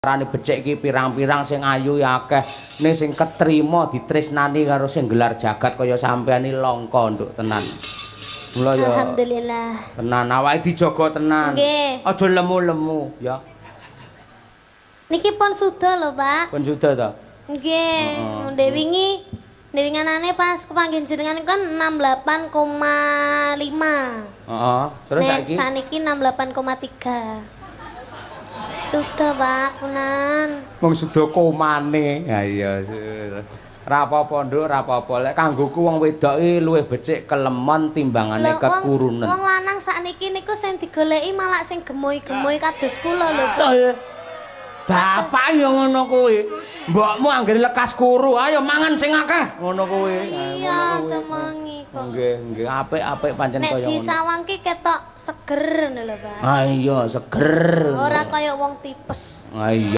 Arane becik iki pirang-pirang, sing ayu ya akeh, ning sing ketrima ditresnani karo sing gelar jagat kaya sampean iki langka, Nduk, tenan. Mula ya Alhamdulillah. Tenan, awake dijaga tenan. Nggih. Aja lemu-lemu ya. Niki pun suda lho, Pak. Pun suda ta? Nggih, Heeh. ndek wingi ndek winganane pas kepanggih jenengan kan 68,5. Heeh. Terus Nek saiki? Saniki 68,3. Sudah, Pak, punan. Mung suda komane. Ha iya. Ora apa-apa, Nduk, ora apa-apa. Lek kanggoku wong wedok iki luwih becik kelemon timbangane Lho, wong kekurunen. Wong lanang sakniki niku sing digoleki malah sing gemoy-gemoy kados kula lho, Pak. Eh, bapak ya ngono kuwi. Mbokmu anggere lekas kuru, ayo mangan sing akeh. Ngono kuwi. Iya, temengi kok. Nggih, nggih, apik-apik pancen Nek kaya ngono. Disawang ki ketok seger ngono lho, Pak. Ah iya, seger. Ora kaya wong tipes. Ah iya.